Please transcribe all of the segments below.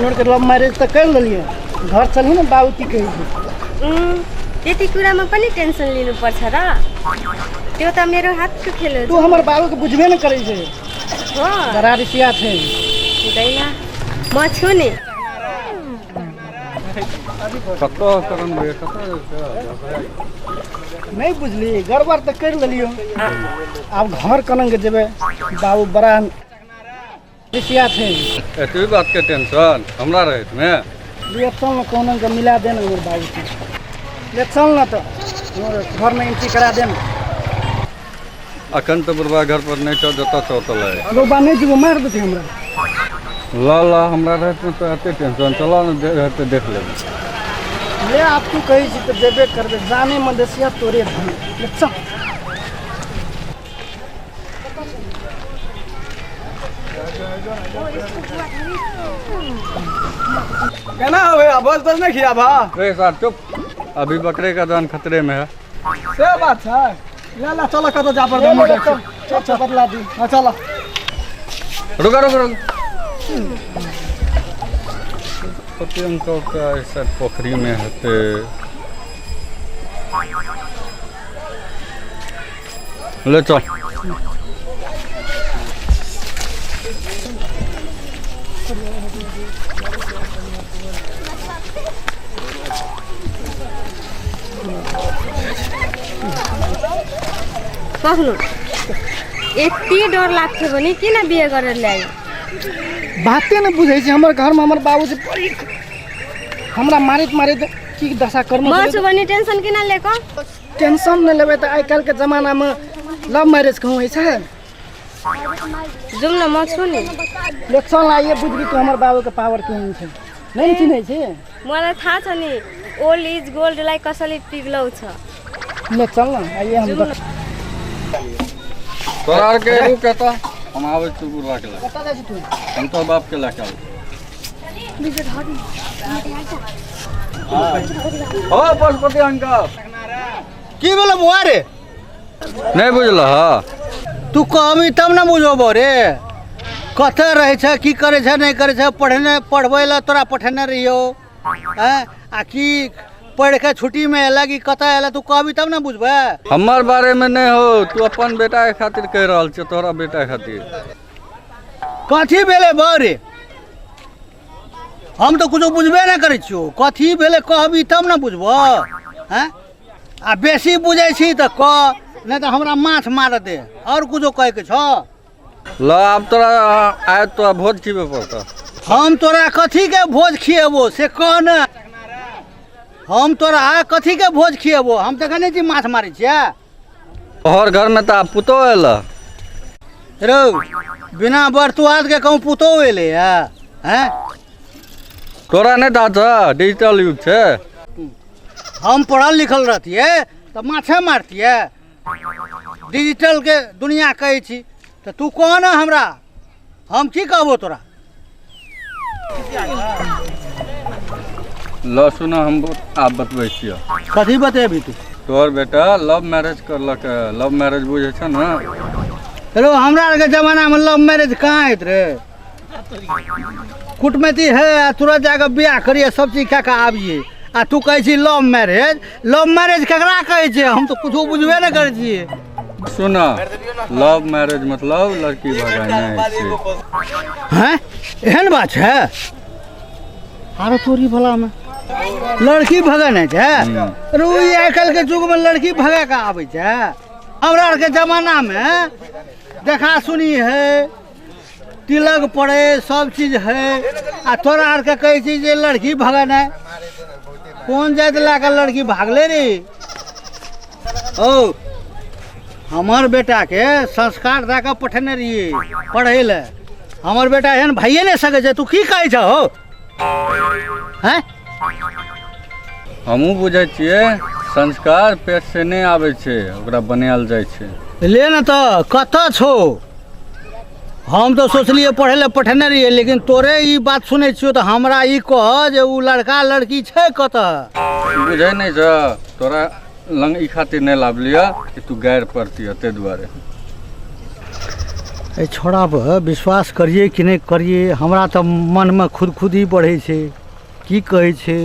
अपनो आरके love marriage तऽ करि लेलियै, घर चलही ने, बाबू की कहै छै। त्यति कुरामा पनि टेन्सन लिनुपर्छ र? त्यो त मेरो हातको खेल हो। तू हमर बाबूके बुझबे ने करै छै। हो, बड़ा रिसिया छै। हुँदैन, म छु नि। कतऽ करण भैया, कतऽ? नहि बुझली, गड़बड़ तऽ करि लेलियौ, आब घर केना के जेबै? बाबू बड़ा रिसिया छै। एतबी बातके टेंशन हमरा रहैत मे? ले चल ने, कोनो के मिला दे ने हमर बाबूके। ले चल ने तऽ हमर घरमे एंट्री करा दे ने। अखन तऽ बुढ़बा घर पर नहि छौ, जतऽ छौ ओतऽ लए। रौबा, नहि जेबो, मारि देतै हमरा। ल ल, हमरा रहैत मे तऽ एते टेंशन? चलऽ ने, हेतै देख लेबै। ले, आब तू कहै छी तऽ जेबे करबै। जाने मधेसिया तोरे धन। ले चल। केना हो भैया, बस बस नहीं खियाबा? रे साहब, चुप, अभी बकरे का जान खतरे में है। से बात छै। ले ले, चल, कतऽ जा पर। ले, ले, चल चल चल, बदला दी। हाँ, चल। रुका रुका रुका, पति अंकल का ऐसा पोखरी में हेतै। ले चल। पख्नु, यति डर लाग्थ्यो भने किन बिहे गरेर ल्यायो? बाते नहि बुझै छै। हमर घरमे हमर बाबूजी बड़ी हमरा मारैत मारैत की दशा कर्म। म छु भने टेन्सन किन लिएको? टेंशन नहि लेबै तऽ आइ काल्हिके जमानामे लव मैरिज कहूँ होइ छै? जाउँ न, म छु नि। ले चल, आइए बुझबी तू हमर बाबूके पावर केहन छै। नहि ने चिन्है छी? मलाई थाहा छ नि, ओल्ड is गोल्डलाई कसरी पिग्लाउँछ। ले चल न, आइए हम। जाउँ न। तोरा आरके रुक एतऽ, हम आबै छी बुढ़बा के लए। कतऽ जाइ छी तू? हम तोहर बाप के लए के आबै छी। हो पशुपति अंकल। की भेलो बौआ रे? नहि बुझलह? तू कहबी तब ने बुझबो रे। कतऽ रहै छै, की करै छै, नहि करै छै? पढ़ने पढ़बै लए तोरा पठेने रहियौ, आँय? आ की पढ़ि कऽ छुट्टीमे एलक कि कतऽ एलक? तू कहबी तब ने बुझबै। हमर बारेमे नहि हो, तू अपन बेटाके खातिर कहि रहल छियौ, तोहरा बेटा खातिर। कथी भेलै बौ रे? हम तऽ कुछो बुझबे नहि करै छियौ। कथी भेलै, कहबी तब ने बुझबो। आँय, आ बेसी बुझै छी तऽ कह, नहि तऽ हमरा माछ मारऽ दे। आओर कुछो कहैके छौ? ल, आब तोरा आय तोरा भोज खिबे पड़तौ। हम तोरा कथीके भोज खिएबो से कह ने। हम तोरा कथीके भोज खिएबो? हम देखै नहि छी माछ मारै छियै? तोहर घरमे तऽ आब पुतोह एल। रौ, बिना बरतुआतके कहूँ पुतोह एलै हैं? तोरा नहि थाह छौ, डिजिटल युग छै। हम पढ़ल लिखल रहतियै तऽ माछे मारतियै? डिजिटलके दुनिया कहै छी तऽ तू कह ने हमरा, हम की कहबो तोरा? ल सुन, हम आब बतबै छियौ। कथी बतेबी तू? तोहर बेटा लव मैरिज करलक। लव मैरिज बुझै छ ने? हेलो, हमरा आरके जमानामे लव मैरिज कहाँ होइत रे? कुटमैती है आ तुरंत जाकऽ बियाह करिए, सब चीज कए कऽ आबिए। आ तू कहै छी लव मैरिज। लव मैरिज केकरा कहै छै? हम तऽ कुछो बुझबे नहि करै छियै। सुन, लव मैरिज मतलब लड़की भगाना छै। हैं, एहन बात छै? आरो तोरी भलामे लड़की भगेने छै? अरे, ओ आइ काल्हिके युगमे लड़की भगा कऽ आबै छै? हमरा आरके जमानामे देखा सुनी है, तिलक पड़े, सब चीज है, आ तोरा आरके कहै छी जे लड़की भगेनाइ। कोन जाति लए कऽ लड़की भागले रे? ओ हमर बेटाके संस्कार दए कऽ पठेने रहियै पढ़ै लए। हमर बेटा एहन भइए नहि सकै छै। तू की कहै छहो हैं? हमहूँ बुझै छियै, संस्कार पेट से नहि आबै छै, ओकरा बनायल जाइ छै। ले ने तऽ कतऽ छौ? हम तऽ सोचलियै पढ़ै लए पठेने रहियै, लेकिन तोरे ई बात सुनै छियौ तऽ हमरा ई कह जे ओ लड़का लड़की छै कतऽ? बुझै नहि छ, तोरा लग ई खातिर नहि लाबलिअ कि तू गारि पड़तिह, ताहि दुआरे। एहि छौड़ापर विश्वास करियै कि नहि करियै, हमरा तऽ मनमे खुदखुदी बढ़ै छै। की कहै छै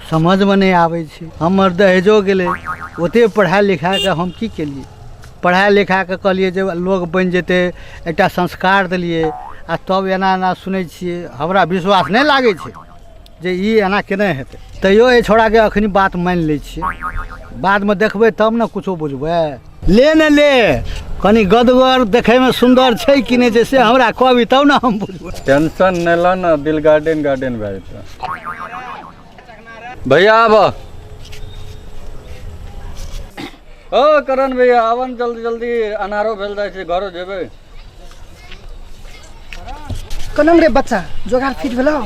समझमे नहि आबै छै। हमर दहेजो गेलै, ओते पढ़ा लिखा कऽ हम की केलियै? पढ़ा लिखा कऽ कहलियै जे लोग बनि जेतै, एकटा संस्कार देलियै, आ तब एना एना सुनै छियै। हमरा विश्वास नहि लागै छै जे ई एना केने हेतै। तैयो एहि छौड़ाके अखनी बात मानि लै छियै, बादमे देखबै तब ने कुछो बुझबै। ले ने ले, कनि गदगर देखैमे सुन्दर छै कि नहि छै से हमरा कहबी तब ने हम बुझबै। टेंशन नहि ल ने, दिल गार्डन गार्डन भए जेतै। भैया आब, ओ करण भैया आब ने जल्दी जल्दी, अनारो भेल जाइ छै, घरो जेबै। कनम रे बच्चा, जोगाड़ फिट भेलौ?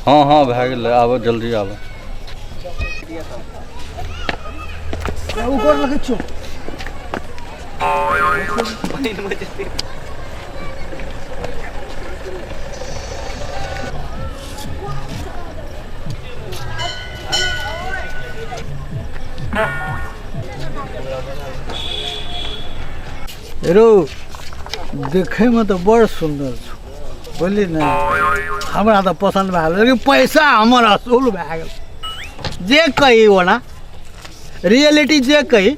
हँ हँ भए गेलै, आब जल्दी आब। ओ गोर लगै छौ। रो देखैमे तऽ बड़ सुन्दर छौ, बुझली ने? हमरा तऽ पसन्द भए गेल, लेकिन पैसा हमर असूल भए गेल। जे कही ओना रियलिटी जे कही,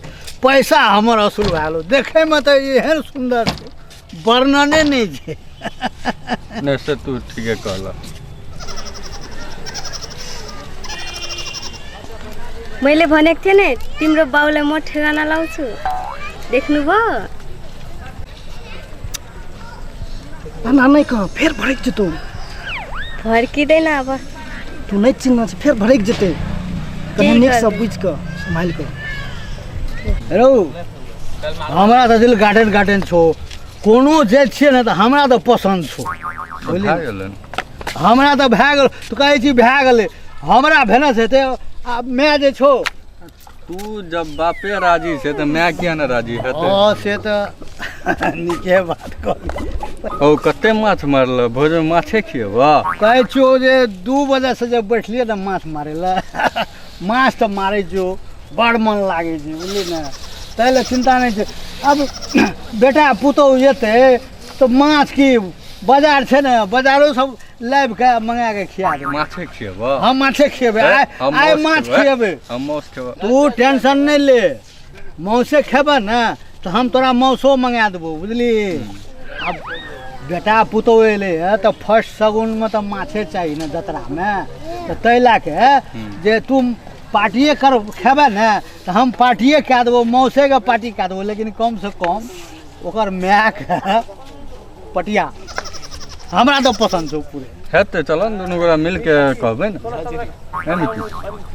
पैसा हमर असूल भए गेल। देखैमे तऽ एहन सुन्दर छौ, वर्णने नहि छै। नहि से तू ठीके कहलह। मैले भनेको थिएँ नि तिम्रो बाउलाई म ठेगाना लाउँछु, देख्नुभयो? एना नहि कह, फेर भड़कि जेतौ। भड्किँदैन अब। तू नहि चिन्ह छै, फेर भड़कि जेतै। कनि की नीकसँ करबै? बुझि कऽ सम्हालि कऽ। रौ, हमरा तऽ दिल गार्डन गार्डन छौ। कोनो जे छियै ने तऽ हमरा तऽ पसन्द छौ, बुझली? भए गेलै। हमरा तऽ भए गेल। तू कहै छी भए गेलै, हमरा भेने छै तऽ आब माय जे छौ। तू जब बापे राजी छै तऽ माय किया ने राजी हेतै? हँ, से तऽ नीके बात कहली। ओ कते माछ मारल भोजमे? माछे खिएबह? कहै छियौ जे 2 बजेसँ जे बैठलियै ने माछ मारै लए, माछ तऽ मारै छियौ, बड़ मन लागै छै, बुझली ने? ताहि लए चिन्ता नहि छै। आब बेटा पुतहु जेतै तऽ माछ की, बाजार छै ने, बाजारो सब लाबि कऽ मंगा कऽ खिया देबै। माछे खिएबह? हम माछे खिएबै आइ। हम आइ माउस माछ खेबै। खिएबै। हम माउस खेबै। तू टेंशन नहि ले, मौसे खेबह ने तऽ हम तोरा मौसो मंगा देबौ, बुझली? आब बेटा पुतहु एलै हँ तऽ फर्स्ट शगुनमे तऽ माछे चाही ने जतरामे, तऽ ताहि लए कऽ जे तू पार्टिए कर खेबे ने तऽ हम पार्टिए कए देबौ, मौसेके पार्टी कए देबौ, लेकिन कमसँ कम ओकर मायके पटिया हमरा तऽ पसन्द छौ पूरे। हेतै, चल ने दुनू गोरा मिलके कहबै ने, है ने की?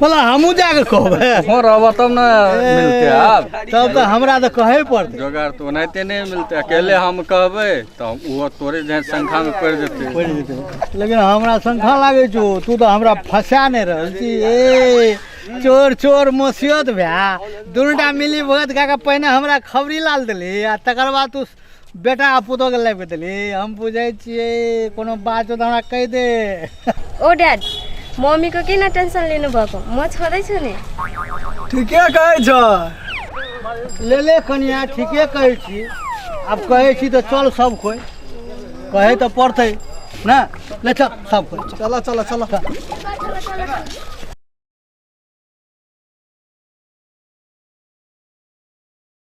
बोला, हमहूँ जाके कहबै। तोहूँ रहबह तब ने मिलतै आब। तब तऽ हमरा तऽ कहै पड़तै। जोगाड़ तऽ ओनाहिते नहि मिलतै, अकेले हम कहबै तऽ ओहो तोरे जेहन शंखामे पड़ि जेतै। पड़ि जेतै, लेकिन हमरा शंखा लागै छौ, तू तऽ हमरा फंसा नहि रहल छी। ए चोर चोर मसियत भए दुनूटा मिली भगत कए कऽ पहिने हमरा खबरी लाल देली आ तकर बाद तू बेटा आ पुतोहके लाबि कऽ देली। हम बुझै छियै, कोनो बात छौ तऽ हमरा कहि दे। ओ ड्याड, मम्मीको किन टेन्सन लिनुभएको? म छँदैछु नि। ठीके कहै छ। ले ले कनिया, ठीके कहै छी। आब कहै छी तऽ चल, सब कोइ कहै तऽ पड़तै ने। ले चल सब कोइ। चल चल चल।